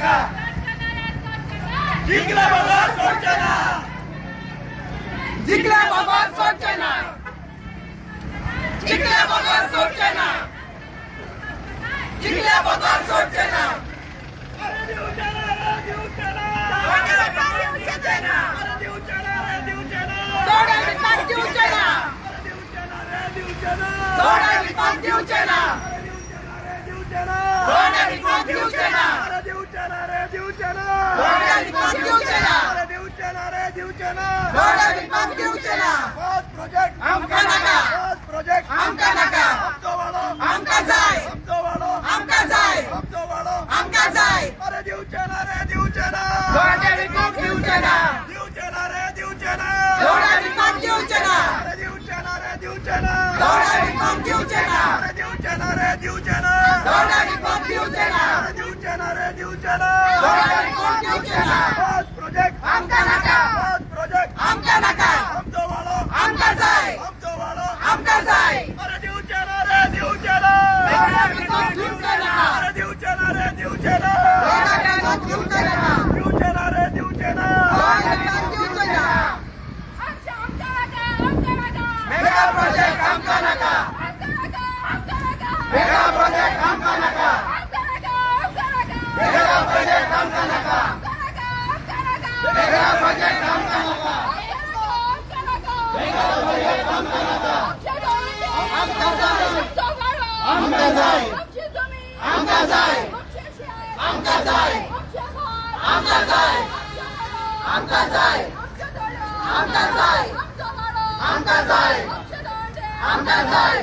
नाका. जिंकल्या बगर सोडचे ना. जिंकल्या बगर सोडचे ना. जिंकल्या बगर सोडचे ना. जिंकल्या बगर सोडचे ना. अरे दिवचे ना रे, दिवचे ना. दोंड्या विकत दिवचे ना. अरे दिवचे ना रे, दिवचे ना. दोंड्या विकत दिवचे ना. अरे दिवचे ना रे, दिवचे ना. दोंड्या विकत दिवचे ना. अरे दिवचे ना रे, दिवचे ना. दोंड्या विकत दिवचे ना. अरे दिवचे ना रे, दिवचे ना. दोंड्या विकत दिवचे ना. अरे दिवचे ना रे, दिवचे ना. दोंड्या विकत दिवचे ना. पाच प्रोजेक्ट आमकां नाका. पाच प्रोजेक्ट आमकां नाका. आमचो वाडो. आमकां जाय. आमचो वाडो. आमकां जाय. आमचो वाडो. आमकां जाय. अरे दिवचे ना रे, दिवचे ना. दोंड्या विकत दिवचे ना. दिवचे ना रे, दिवचे ना. दोंड्या विकत दिवचे ना. अरे दिवचे ना रे, दिवचे ना. दोंड्या विकत दिवचे ना. अरे दिवचे ना रे, दिवचे ना. दोंड्या विकत दिवचे ना. अरे दिवचे ना रे, दिवचे ना. दोंड्या विकत दिवचे ना. पाच प्रोजेक्ट आमकां नाका. पाच प्रोजेक्ट आमकां नाका. आमचो वाडो. आमकां जाय. आमचो वाडो. आमकां जाय. अरे दिवचे ना रे, दिवचे ना. दोंड्या विकत दिवचे ना. अरे दिवचे ना रे, दिवचे ना. दोंड्या विकत दिवचे ना. दिवचे ना रे, दिवचे ना. दोंड्या विकत दिवचे ना. मेगा प्रोजेक्ट आमकां नाका. मेगा प्रोजेक्ट आमकां नाका. मेगा प्रोजेक्ट आमकां नाका. मेगा प्रोजेक्ट आमकां नाका. मेगा प्रोजेक्ट आमकां नाका. आमकां जाय. आमकां जाय. आमकां जाय. आमकां जाय. आमकां जाय. आमकां जाय. आमकां जाय. आमकां जाय. आमकां जाय.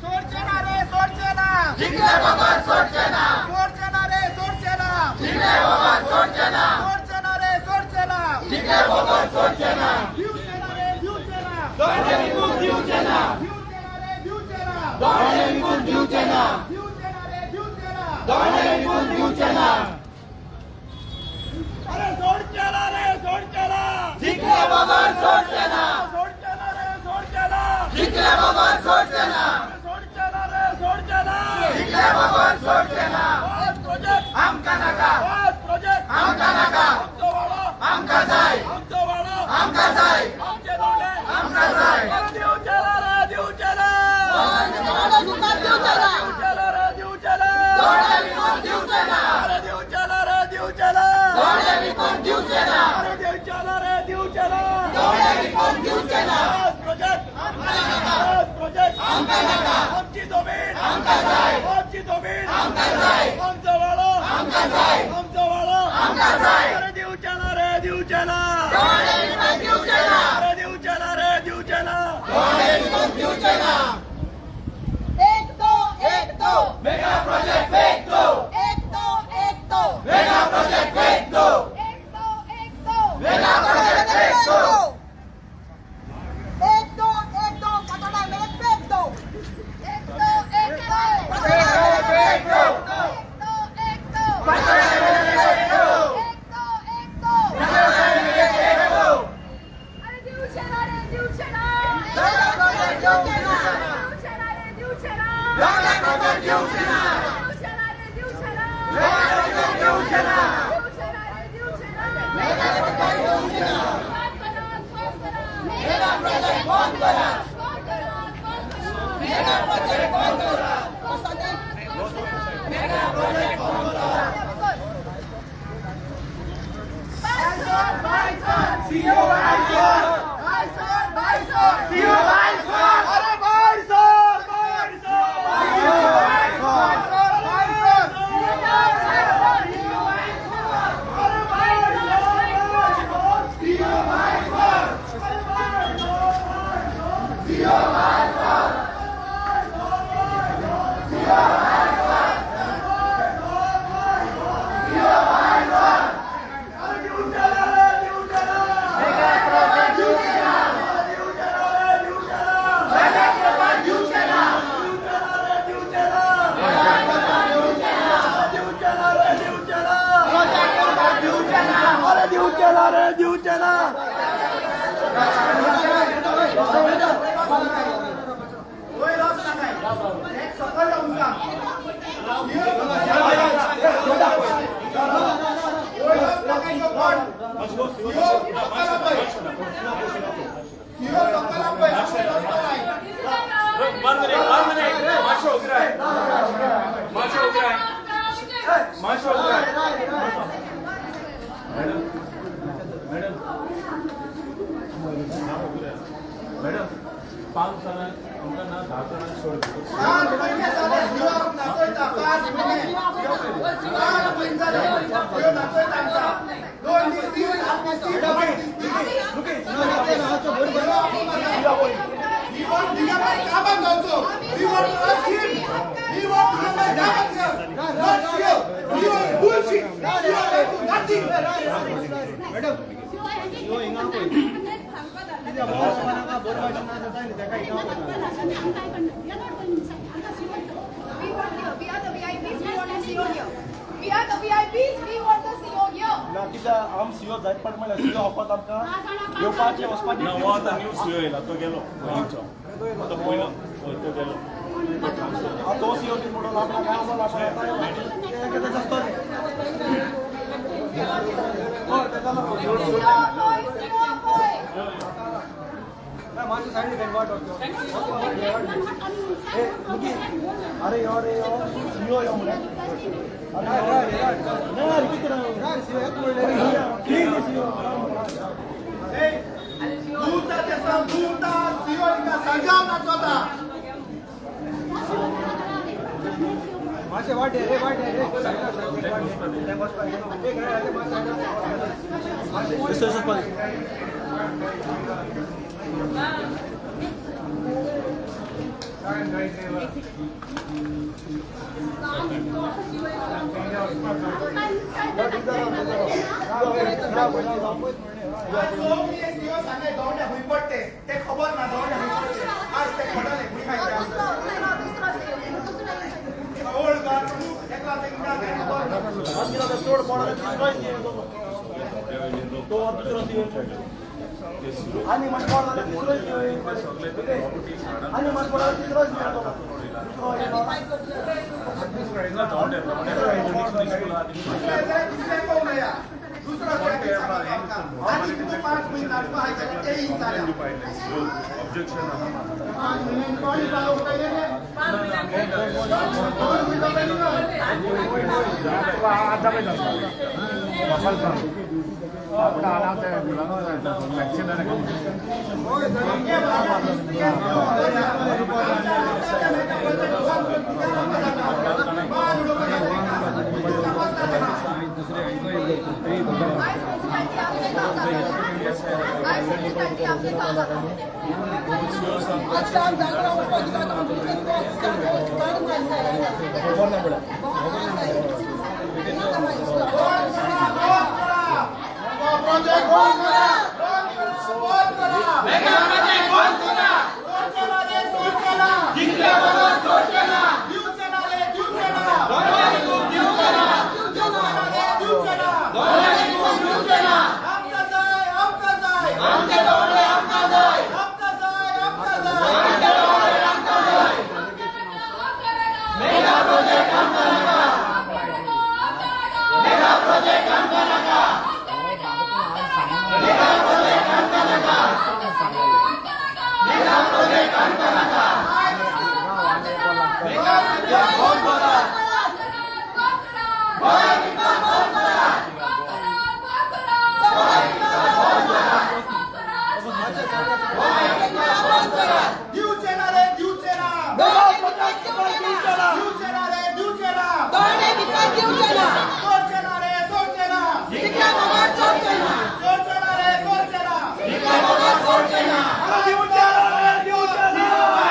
सोडचे ना रे, सोडचे ना. जिंकले बगर सोडचे ना. सोडचे ना रे, सोडचे ना. जिंकले बगर सोडचे ना. सोडचे ना रे, सोडचे ना. जिंकले बगर सोडचे ना. दिवचे ना रे, दिवचे ना. दोंडे विकून दिवचे ना. दिवचे ना रे, दिवचे ना. दोंडे विकून दिवचे ना. दिवचे ना रे, दिवचे ना. दोंडे विकून दिवचे ना. अरे सोडचे ना रे, सोडचे ना. जिंकले बगर सोडचे ना. सोडचे ना रे, सोडचे ना. जिंकले बगर सोडचे ना. सोडचे ना रे, सोडचे ना. जिंकले बगर सोडचे ना. पाच प्रोजेक्ट आमकां नाका. पाच प्रोजेक्ट आमकां नाका. आमचो वाडो. आमकां जाय. आमचो वाडो. आमकां जाय. आमचे दोंडे. आमकां जाय. अरे दिवचे ना रे, दिवचे ना. दोंडे विकत दिवचे ना. दिवचे ना रे, दिवचे ना. दोंडे विकून दिवचे ना. अरे दिवचे ना रे, दिवचे ना. दोंडे विकून दिवचे ना. अरे दिवचे ना रे, दिवचे ना. दोंडे विकून दिवचे ना. पाच प्रोजेक्ट पाच प्रोजेक्ट आमकां नाका. आमची जमीन. आमकां जाय. आमची जमीन. आमकां जाय. आमचो वाडो. आमकां जाय. आमचो वाडो. आमकां जाय. अरे दिवचे ना रे, दिवचे ना. दोंडे विकत दिवचे ना. अरे दिवचे ना रे, दिवचे ना. दोंडे विकून दिवचे ना. एक दो, एक दो. मेगा प्रोजेक्ट फेक दो. एक दो, एक दो. मेगा प्रोजेक्ट फेक दो. एक दो, एक दो. मेगा प्रोजेक्ट फेक दो. एक दो, एक दो. पटोला मेरे फेंक दो. एक दो, एक दो. फेक दो, फेक दो. एक दो, एक दो. पटोला मेरे फेक दो. एक दो, एक दो. पटोला मेरे फेक दो. अरे दिवचे ना रे, दिवचे ना. मेगा प्रोजेक्ट दिवचे ना. दिवचे ना रे, दिवचे ना. मेगा प्रोजेक्ट दिवचे ना. दिवचे ना रे, दिवचे ना. मेगा प्रोजेक्ट दिवचे ना. दिवचे ना रे, दिवचे ना. मेगा प्रोजेक्ट दिवचे ना. बंद करा, बंद करा. मेगा प्रोजेक्ट बंद करा. बंद करा, बंद करा. मेगा प्रोजेक्ट बंद करा. मेगा प्रोजेक्ट बंद करा. सीओ भाई सर. भाई सर, भाई सर. सीओ भाई सर. अरे भाई सर, भाई सर. सीओ भाई सर. भाई सर, सीओ भाई सर. सीओ भाई सर. सीओ भाई सर. सीओ भाई सर. दिवचे ना रे, दिवचे ना. मेगा प्रोजेक्ट दिवचे ना. दिवचे ना रे, दिवचे ना. मेगा प्रोजेक्ट दिवचे ना. दिवचे ना रे, दिवचे ना. मेगा प्रोजेक्ट दिवचे ना. दिवचे ना रे, दिवचे ना. प्रोजेक्ट दिवचे ना. अरे दिवचे ना रे, दिवचे ना. सकयल. मॅडम मॅडम पांच जाणांक आमकां ना 10 जाणांक सोड. 5 महिने जाले सीओ नाचयता. 5 महिने, 5 महिने जाले सीओ नाचयता आमकां. 2 दीस 3 8 दीस 3 We want Digambar Kaban also. We want to ask him. We want Digambar Kaban here. Not CEO. CEO is bullshit. CEO can do nothing. Madam, We want here. We are the VIPs. We want the CO here. We are the VIPs. We want the CO here. ना कित्याक आम CO जायत पड म्हणल्यार CO फकत आमकां येवपाचें वचपाचें. ना हो आतां न्यू सीओ येयला तो गेलो पयलींचो तो पयलो हय तो गेलो. तो सीओ कितें म्हणून आपणाक काय खबर कितें आसतलें. हय तेका लागून. CO apoy, CO apoy. अरे यो रे यो सीओ यो म्हणल्यार. अरे ना रे कितें सीओ. भूता ते भूता सीओ का सजाव नाचवता. सीओ सांगे दोवणे हुंय पडटे ते खबर ना. दोवणे हुंय पडटे आज ते खडले हुंय खायते. दुसरो दुसरो दुसरो सीओ. ओल्ड गार्ड एकला तेंका काय खबर ना. चड पडले तिसरोय सीओ तो दुसरो सीओ आनी मातशें पडलो जाल्यार तिसरोय सीओ आनी मातशें पडलो जाल्यार तिसरोय सीओ दुसरो दुसरे कोण मेळया दुसरो आनी कितें 5 महिने नाचपा आहाय जाल्यार तेय जाल्या. ऑब्जेक्शन 5 महिने कोण जालो पयलें आयज मुन्सिपालिटी आमचे गांव जाता. आयज मुन्सिपालिटी आमचे गांव जाता. प्रोजेक्ट बंद करा, बंद करा, मेगा प्रोजेक्ट बंद करा. सोडचेना रे सोडचेना, जिंकले बरोबर सोडचेना. दिवचेना रे दिवचेना, दिवचेना रे दिवचेना, दिवचेना. आमकां जाय, आमकां जाय, आमचे दवरले आमकां जाय, आमकां जाय, आमकां जाय, आमचे दवरले आमकां जाय. मेगा प्रोजेक्ट आमकां नाका. मेगा प्रोजेक्ट आमकां नाका. मेगा प्रोजेक्ट आमकां नाका. मेगा प्रोजेक्ट आमकां नाका. मेगा प्रोजेक्ट बंद करा. दिवचेना रे दिवचेना, दिवचेना रे दिवचेना, सोडचेना रे सोडचेना, सोडचेना रे सोडचेना, दिवचेना रे दिवचेना.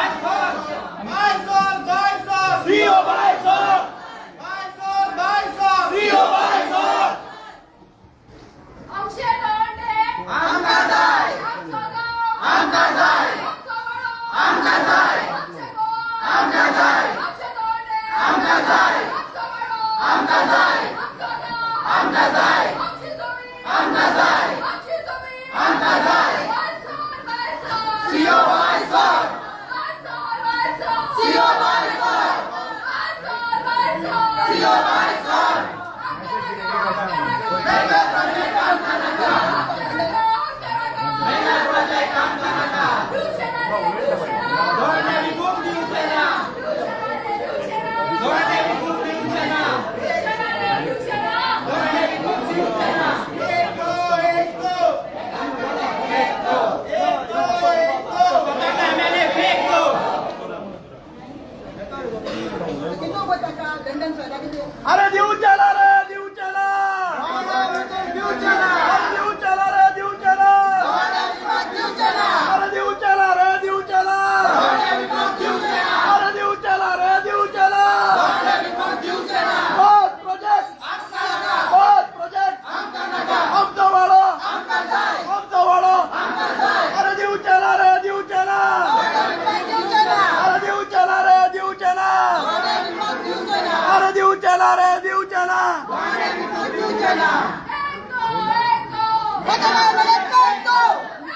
ना. एक दो, एक दो. फाटोड्या बगैर पेट दो.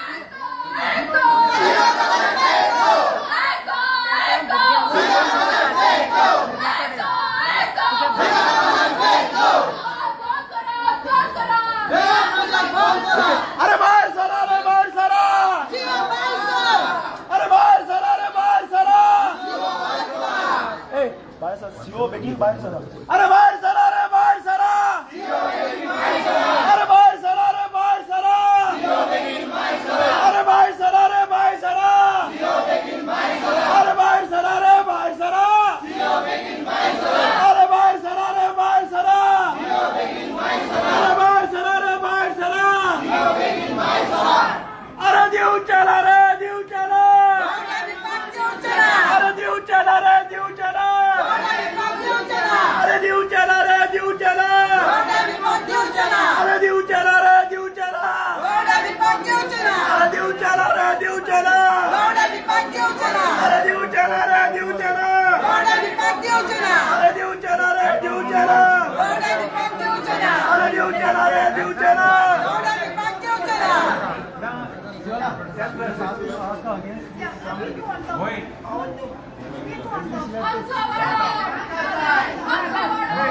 एक दो, एक दो. सीओ बगैर पेट दो. एक दो, एक दो. सीओ बगैर पेट दो. एक दो, एक दो. सीओ बगैर पेट दो. बंद करा, बंद करा. मेगा प्रोजेक्ट बंद करा. अरे बाहेर सरा रे, बाहेर सरा. सीओ बाहेर सर. अरे बाहेर सरा रे, बाहेर सरा. ए बाहेर सर, सीओ बेगीन बाहेर सरा. अरे बाहेर सरा रे, बाहेर सरा. अरे बाहेर सरा रे, बाहेर सरा. अरे बाहेर सरा रे, बाहेर सरा. अरे बाहेर सरा रे, बाहेर सरा. अरे बाहेर सरा रे, बाहेर सरा. अरे बाहेर सरा रे, बाहेर सरा. अरे दिवचला रे, दिवचला. गौडा विभाग दिवचे ना. अरे दिवचला रे, दिवचला. गौडा विभाग दिवचे ना. अरे दिवचला रे, दिवचला. गौडा विभाग दिवचे ना. अरे दिवचला रे, दिवचला. गौडा विभाग दिवचे ना. अरे दिवचला रे, दिवचला. गौडा विभाग दिवचे ना. अरे दिवचला रे, दिवचला. गौडा विभाग दिवचे ना. अरे दिवचला रे, दिवचला. गौडा विभाग दिवचे ना. अरे दिवचला रे, दिवचला. गौडा विभाग दिवचे ना. आमचा वाडा, आमचा वाडा.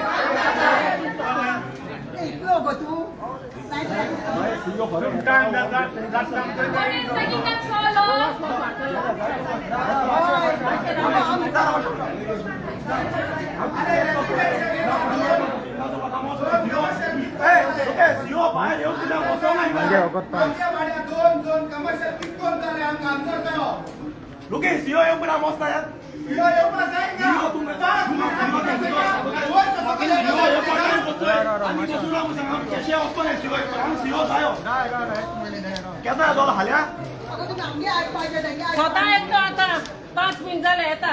इतलो गो तू. What is taking them so long? CO बाहेर येऊन तुझ्या आमच्या वाड्यात दोन दोन कमर्शियल कितकोन जाले आमकां आन्सर जायो. लोके सीओ येऊन पुन्हा मोसता यार. सीओ येवपा जाय ना. केन्ना येतलो हाल्या? अगं तुम्ही आमगे आयकपाचें तेंगे. स्वता येता आता 5 मिनिट जाले येता.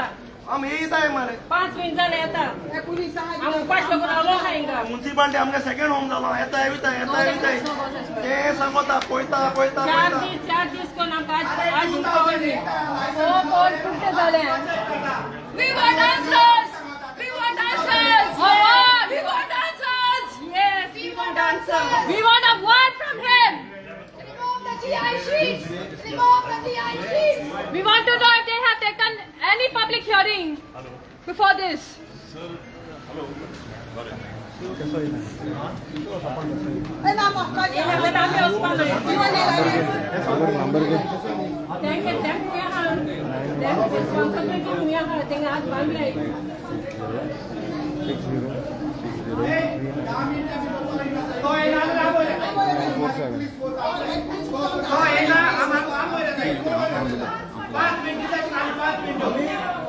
आमी येताय मरे. 5 मिनिट जाले येता. पुलीस. आमी उपास लागून रावलो आहा हिंगा. मुन्सिपालिटी आमगे सेकंड होम जालो. येता वयता, येता वयता, ते सांगता पळयता पळयता चार पळयता. दीस, 4 दीस कोण आमकां आज आज पावली. हो, कोण कुठे झाले? We want answers! We want answers! We want answers! Yes, we want answers. We want a word from him! Remove the GI sheets! Remove the GI sheets! We want to know if they have taken any public hearing before this. ना म्हाका. आमी वचपा जाय. तेंके तेंक आहा, तेंक responsibility खंय आहा? तेंगा हात बांदले.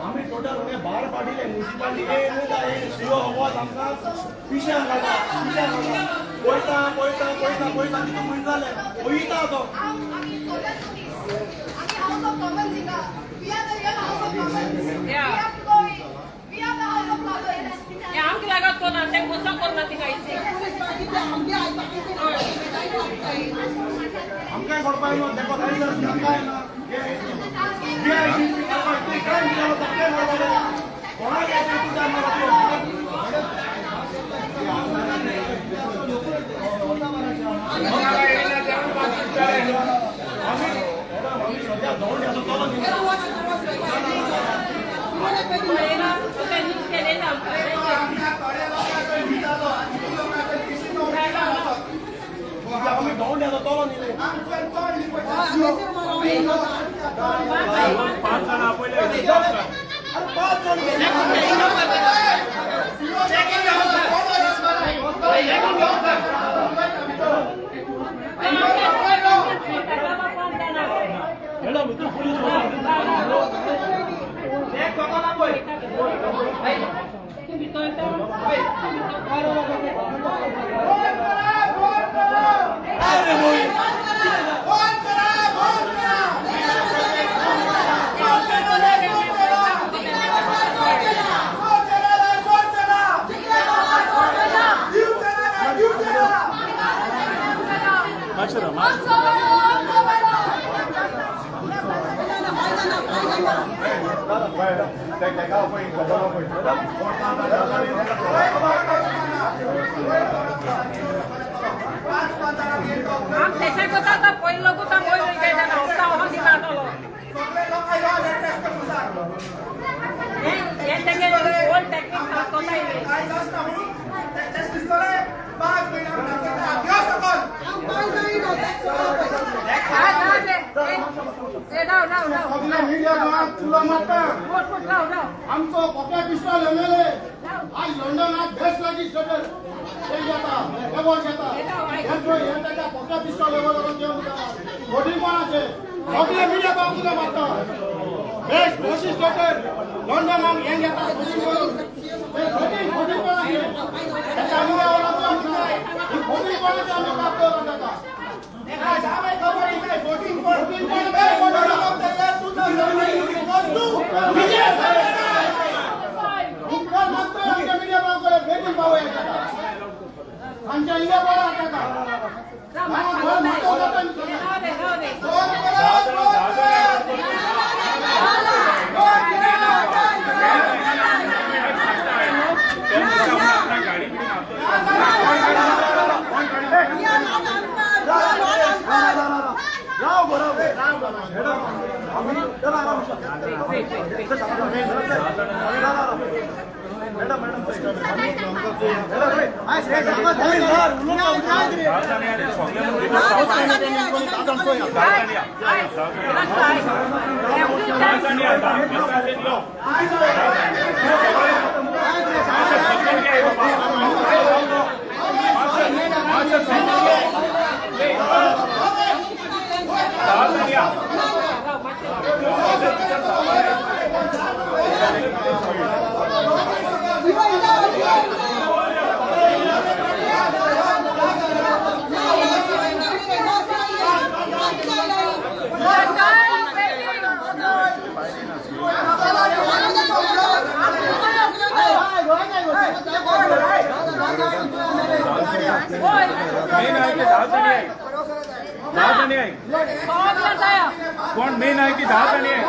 आमी टोटल बार पाडिले मुन्सिपालिटी सीओ वच आमकां पिश्यां घालता, पिश्यां घालता. पळयता पळयता पळयता पळयता, तितून म्हयने जाले पळयता तो. आमी सोलर पुलीस. आमी House of Commons हिंगा. We are the real House of Commons. We Yeah. have to go in. We are the House of Commons. हे आमकां लागत कोणा तेंक वचोंक कोन्ना थिंगा इतली. आमगे आयकपाचें. आमकांय करपाक येना तेका लायसन्स आमकांय ना. कोणाक येता तुज्या. आमी सद्या दवंडी आसा चलो न्ही. न्यूज केलें ना आमकां. आमी दवंडी आसा चलो न्ही. 5 जाणां आपयले. अरे 5 जण. मॅडम, इथून पुलीस. भितर येता. बंद करा, बंद करा. सोडचेना रे, सोडचेना. दिवचेना रे, दिवचेना. आमचा वाडा, आमचा वाडा. Thank you. आम तशें करता आतां पयलो लोक आतां वयर वयता जाणा हप्ता वचोन दिता जातलो. हे तेगे ओल्ड टेक्नीक कोता येयले. आमचो पॉकेट पिस्टॉल एमएलए आज लंडनाक बेस्ट लेजिस्लेटर घेता एवॉर्ड घेता हे ताका पॉकेट पिस्टॉल एवॉर्ड फटीपणाचे सगळे मिडिया तुला मारता बेस्ट लेजिस्लेटर लंडनाक हे घेता फटीपणाचे फटीपणाचे आमी प्राप्त ताका कोण मेन आहे की 10 जणी आहे?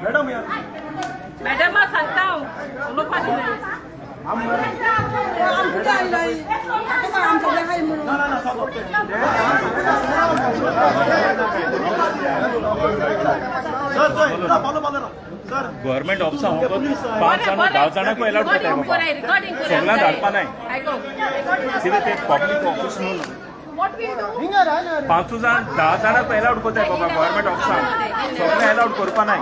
मॅडम यार मॅडम सांगता उलोवपाचें न्हय. गव्हर्मेंट ऑफिसा 5 जाण 10 जाणांक अलाउड करता बाबा, सगळ्यांक धाडपा नाय. कितें ते पब्लीक ऑफिस न्हू, 5 जाण 10 जाणांक अलाउड करताय बाबा गव्हर्मेंट ऑफिसान, सगळें अलाउड करपा नाय.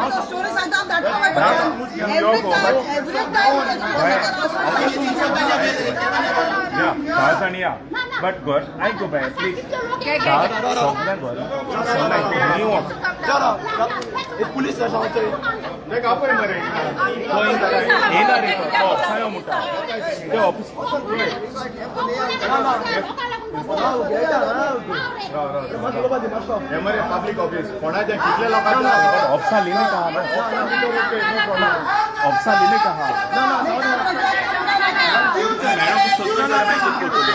धा जाण या बट घर आयक गो बाय प्लीज, सगळ्या घर न्यू पुलीस मरे येना रे तो ऑफिसा यो म्हणटा ते ऑफिस पब्लीक ऑफिस कोणाचे कितले लोकांचे ऑफिसा लिमिट आहा ना, ऑफिसा लिमिट आहा. मॅडम सोदता जाल्यार मागीर कितें करतली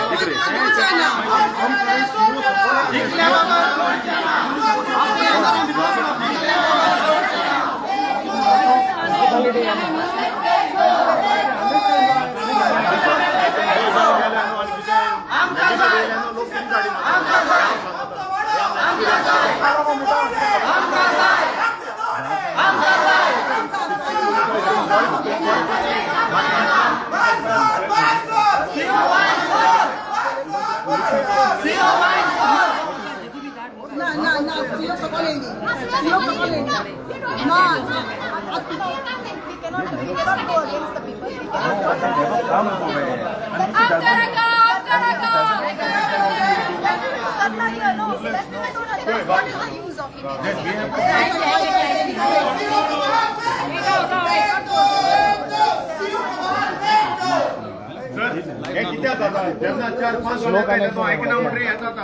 कित्याक जाता जेन्ना चार पांच जाण येता तो आयकना म्हणटरी हें जाता.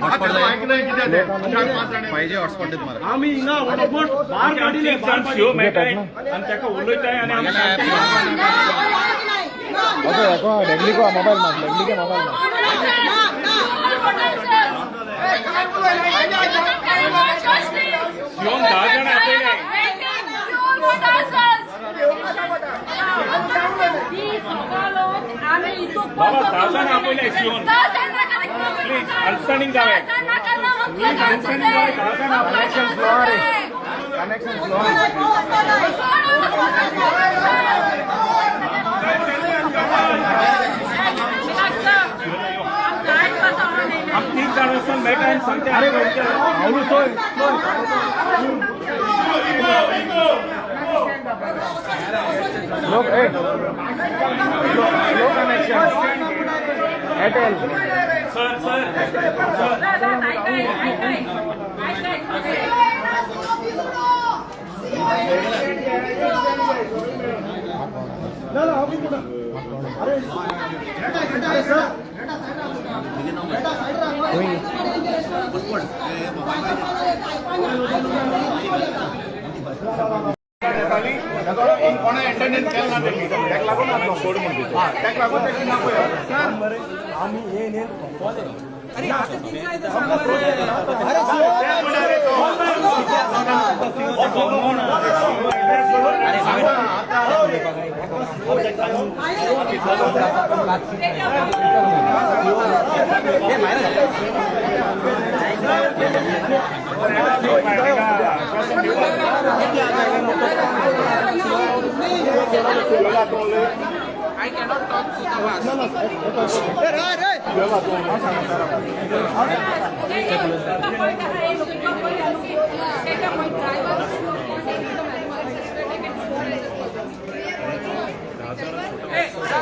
आतां तो आयकना कित्याक ते चार पांच जाण पाहिजे हॉटस्पॉट दित मरे. आमी हिंगा ऑलमोस्ट बार काडिले. तीग जाण शिव मेळटाय आनी ताका उलयताय आनी आमी मोबाईल मार, मोबाईल मार. शिवम 10 जाण आपयले. बाबा 10 जाण आपयले शिवम. प्लीज अंडरस्टँडिंग जावे, प्लीज अंडरस्टँडिंग जावे. 10 जाण कनेक्शन स्लो रे, कनेक्शन स्लो. आमी तीग जाण वचून मेळटा आनी सांगता. अरे सोय लोक ए लो connection Airtel. Sir sir sir. ना ना हांव कितें. अरे अरे सर. कोणा एंटरटेन केलें ना तेणी, ताका लागून सोड म्हणटा, ताका लागून तेणी ना पळय. मरे आमी येन येन खंपले.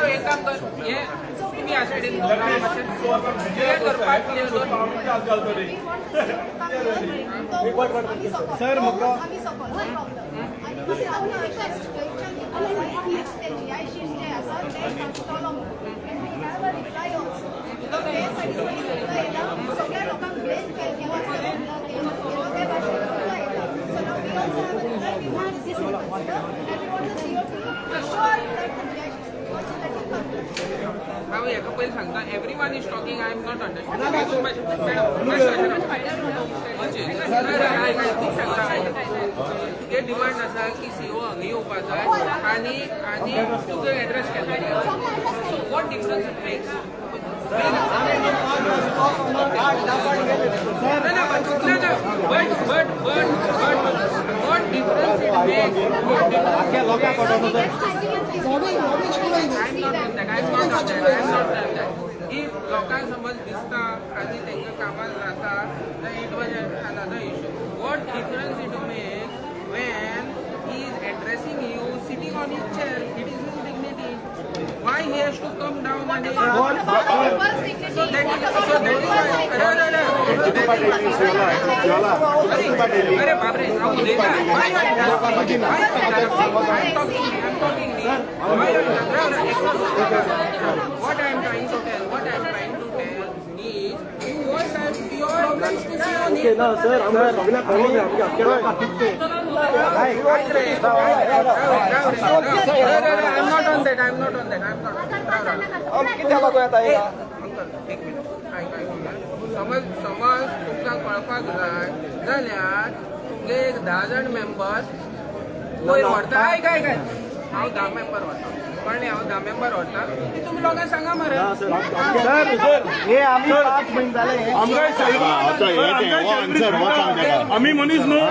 एक काम कर, हे तुम्ही ह्या सायडीन क्लियर करपाक, क्लियर कर. सर म्हाका सगळ्या लोकांक ब्लेम केलें. हांव हेका पयलीं सांगता, everyone is talking, I am not understanding. तुगे डिमांड आसा की सीओ हांगा येवपा जाय आनी आनी तुगे एड्रेस केल्लो. So what difference it makes? ना ना ना, but but but but what difference it makes? What difference? I'm not on that. I'm not on that. I'm not on that. If लोकांक समज दिसता आनी तांकां कामां जाता, then it was another issue. What difference it makes when he is addressing you sitting on his chair? It is his dignity. Why he has to come down and so that is so that is why. अरे अरे अरे अरे बापरे, हांव उलयता. Why you are interrupting? Why you are interrupting? I am talking. I am talking. Why you are interrupting? What I am trying to tell, what I am trying to tell is you voice out your problems to see on it. ना sir, आमकां सगळ्यांक कळोंक जाय आमगे आमगे लोकांक. I'm not on that. I'm not on that. I'm not on that. कित्याक लागून येता? ए, अंकल, एक मिनिट आयक आयकून घे. समज समज तुमकां कळपाक जाय जाल्यार तुमगे एक 10 जाण मेंबर वयर व्हरता. आयक आयक आयक, हांव 10 मेंबर व्हरता, कळ्ळें? हांव 10 मेंबर व्हरता ती तुमी लोकांक सांगा मरे. सर सर हे आमी 5 म्हयने जाले. आन्सर हो सांग ताका. आमी मनीस न्हू.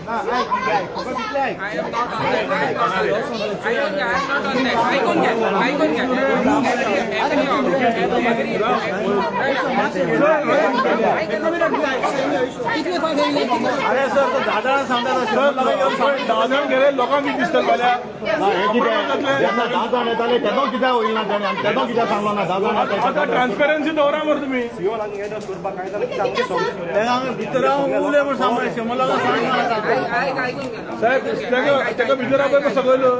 I am not on that. I am not on that. आयकून घे, I am not on that. आयकून घे, आयकून घे. Every every अरे सर, तो 10 जाणां सांगता. 10 जाण गेले, लोकांक कितें दिसतलें फाल्यां? ना हे कितें, जेन्ना 10 जाण येताले तेदो कित्याक वयला ना तेणे आनी तेदो कित्याक सांगलो ना 10 जाण आतां येता. ट्रान्सपेरन्सी दवरा मरे तुमी. भितर उलय म्हूण सांग शंबर लोकांक सांग. आयक, आयकून घे. साहेब, ताका ताका भितर आपय, सगळो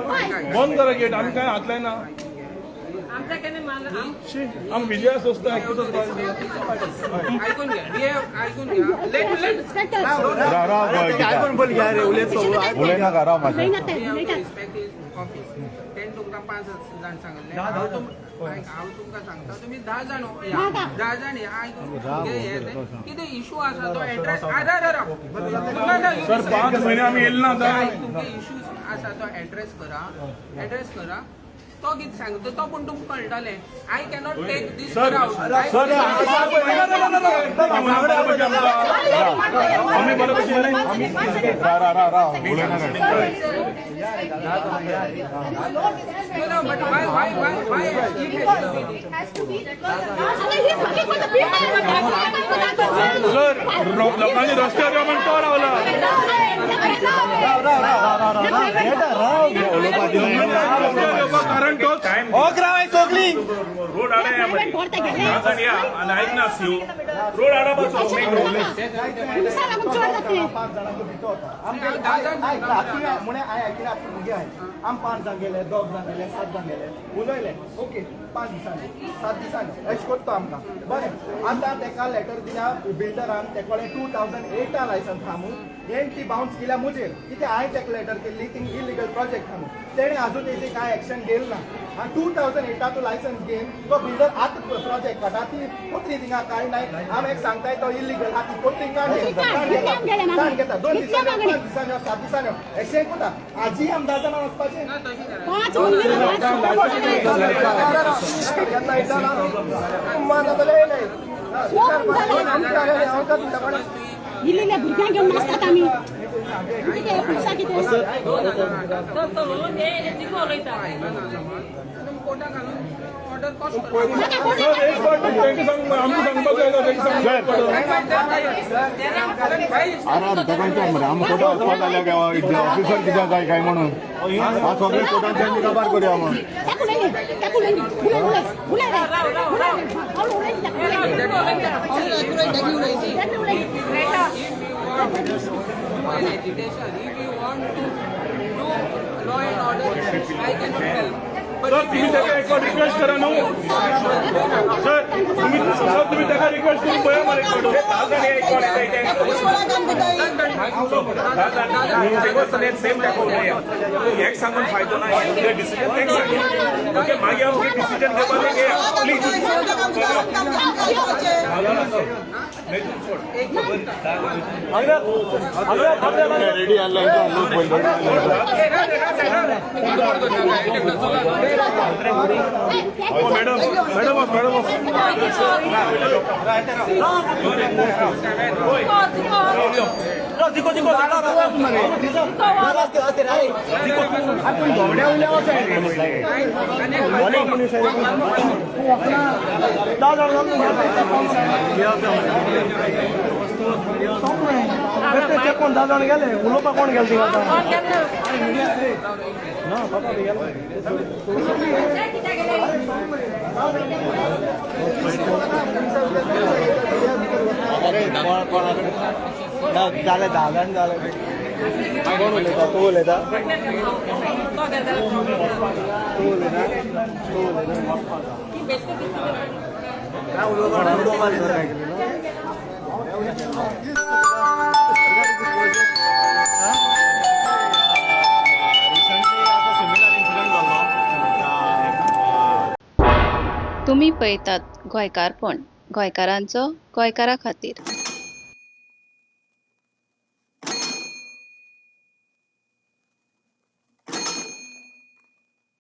बंद करा गेट. आमी काय हात लायना. आम विजया सोंसता. आयकून घ्या, we have- आयकून घ्या, let let राव राव, उलयनाका, राव मातशें. Respect his office. तेणें तुमकां पांच जाण सांगल्लें, हांव हांव तुमकां सांगता, तुमी 10 जाण या, 10 जाण या. आयकून घे, हे ते कितें इशू आसा तो एड्रेस आधार राव. सर, 5 म्हयने आमी येयले ना आतां. तुमचे इश्यूज आसा तो एड्रेस करा, एड्रेस करा. तो कितें सांगता तो पूण तुमकां कळटलें. I cannot take this sir sir, आमी बरोबर. राव राव राव राव, उलयनाका. No, no, but why it has to be this? Has to be He's working for the people. Sir, लोकांनी रस्त्यार यो म्हण तो रावला. रस्त्यार येवपाक कारण तोच. रोड आडा या मरे. 10 जाण या आनी आयक ना, सीओ रोड आडापाचो मेन रोड. पांच जाणांचो भितर वता. 10 जाण. म्हणे हांवें आयकिना, आतां भुरगे आहाय. आम पांच जाण गेले, दोग जाण गेले, सात जाण गेले, उलयले, ओके, 5 दिसांनी, 7 दिसांनी अशें करता आमकां. बरें, आतां तेका लेटर दिल्या बिल्डरान. तेका 2008 लायसन्स आहा न्हू, हें ती बाउन्स केल्या म्हजेर. कित्याक हांवें तेका लेटर केल्ली थिंग इलिगल प्रोजेक्ट आहा न्हू. तेणें आजून तेजी कांय एक्शन घेयल ना. आनी 2008 लायसन्स घेवन तो बिल्डर आतां प्रोजेक्ट काडटा. ती पत्री थिंगा कांय नाय. आमी एक सांगताय, तो इलिगल आहा. ती पत्री काड घेता, काड घेता. 2 दिसांनी, 5 दिसांनी, 7 दिसांनी अशें कोता. आजी आम 10 जाणां वचपाचें. ना, तशें करा. केन्ना येता ना जाल्यार येयले. इल्ले भुरग्यांक घेवन नाचतात आमी. कितें पुलिसां कितें? आयकना समज, तुमी कोर्टाक घालून ऑर्डर कॉस्ट करता. सर, एक फावट तेंका सांग, आमकां सांगपाक जाय, तेंका सांगपाक पडटा. अरे अरे, तेका विचार मरे, आमी कोर्टात वचपा जाल्यार काय ऑफिसर कित्याक जाय काय म्हणून. हा, सगळे कोर्टान तेंची काबार करुया म्हणून. ताका उलयली, ताका उलयली, उलय उलय उलय रे, उलय उलय उलय ताका उलय. If you want to do an agitation, if you want to do law and order, I cannot help. But sir, if तुम्ही you ताका एक फावट रिक्वेस्ट करा न्हू सर. तुम्ही सर, तुम्ही ताका रिक्वेस्ट करून पळया मरे एक फावट. 10 जाण एक फावट येताय. सेम ताका उलया. एक सांगून फायदो ना. डिसिजन तेक सांग, ओके? मागीर आमचे डिसिजन घेवपाक घेया प्लीज. रेडी आसले लोक पयले. Madam, madam, madam. कोण 10 जाण गेले उलोवपाक? कोण गेले थिंगा? ना बाबा गेले. जालें, 10 जाण जालें. कोण उलयता? तूं उलयता, तूं उलयता, तूं उलयता. रिसंटली असो सिमिलर इन्सिडंट जाल्लो. तुमी पळयतात गोंयकारपण, गोंयकारांचो गोंयकारा खातीर.